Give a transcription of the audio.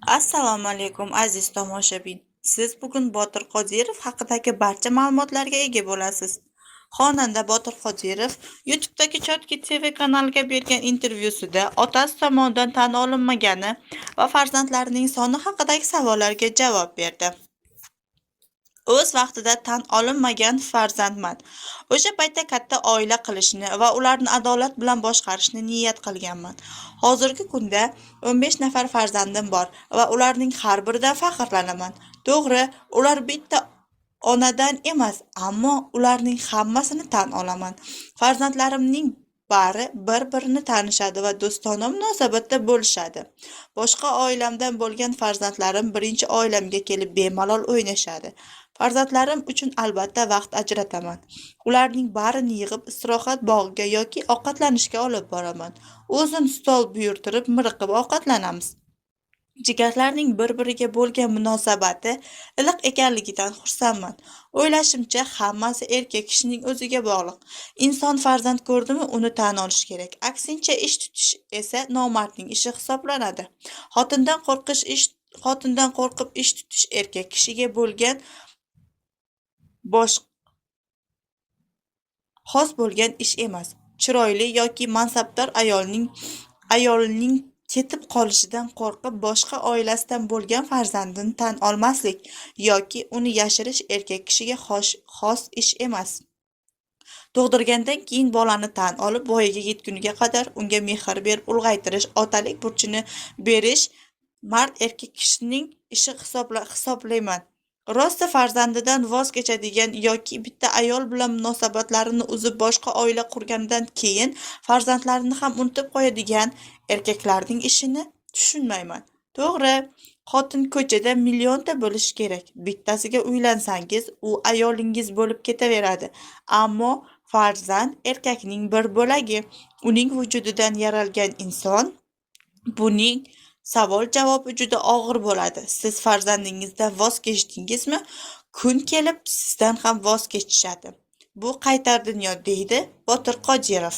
Assalomu alaykum, aziz tomoshabin. Siz bugun Botir Qodirov haqidagi barcha ma'lumotlarga ega bo'lasiz. Xonanda Botir Qodirov YouTube'dagi Chotki TV kanaliga bergan intervyusida otasi tomonidan tan olinmagani va farzandlarining soni haqidagi savollarga javob berdi. O'z vaqtida tan olinmagan farzandman. O'sha paytda katta oila qilishni va ularni adolat bilan boshqarishni niyat qilganman. Hozirgi kunda 15 nafar farzandim bor va ularning har biridan faxrlanaman. To'g'ri, ular bitta onadan emas, ammo ularning hammasini tan olaman. Farzandlarimning bari bir-birini tanishadi va do'stona munosabatda bo'lishadi. Boshqa oilamdan bo'lgan farzandlarim birinchi oilamga kelib bemalol o'ynashadi. Farzandlarim uchun albatta vaqt ajrataman. Ularning barini yig'ib istirohat bog'iga yoki ovqatlanishga olib boraman. O'zim stol buyurtirib, miriqib ovqatlanamiz. Jigarlarning bir-biriga bo'lgan munosabati iliq ekanligidan xursandman. O'ylashimcha, hammasi erkak kishining o'ziga bog'liq. Inson farzand ko'rdimi, uni tan olish kerak. Aksincha ish tutish esa nomardning ishi hisoblanadi. Xotindan qo'rqib ish tutish erkak kishiga bo'lgan xos bo'lgan ish emas. Chiroyli yoki mansabdor ayolning ketib qolishidan qo'rqib boshqa oilasidan bo'lgan farzandini tan olmaslik yoki uni yashirish erkak kishiga xos ish emas. Tug'dirgandan keyin bolani tan olib, voyaga yetguniga qadar unga mehr berib ulg'aytirish, otalik burchini berish mard erkak kishining ishi hisoblayman. Rosti farzandidan voz kechadigan yoki bitta ayol bilan munosabatlarini uzib boshqa oila qurganidan keyin farzandlarini ham unutib qo'yadigan erkaklarning ishini tushunmayman. To'g'ri, xotin ko'chada millionta bo'lishi kerak. Bittasiga uylansangiz, u ayolingiz bo'lib ketaveradi. Ammo farzand erkakning bir bo'lagi. Uning vujudidan yaralgan inson. Buning savol-javobi juda og'ir bo'ladi. Siz farzandingizdan voz kechdingizmi, kun kelib sizdan ham voz kechishadi. Bu qaytar dunyo, deydi Botir Qodirov.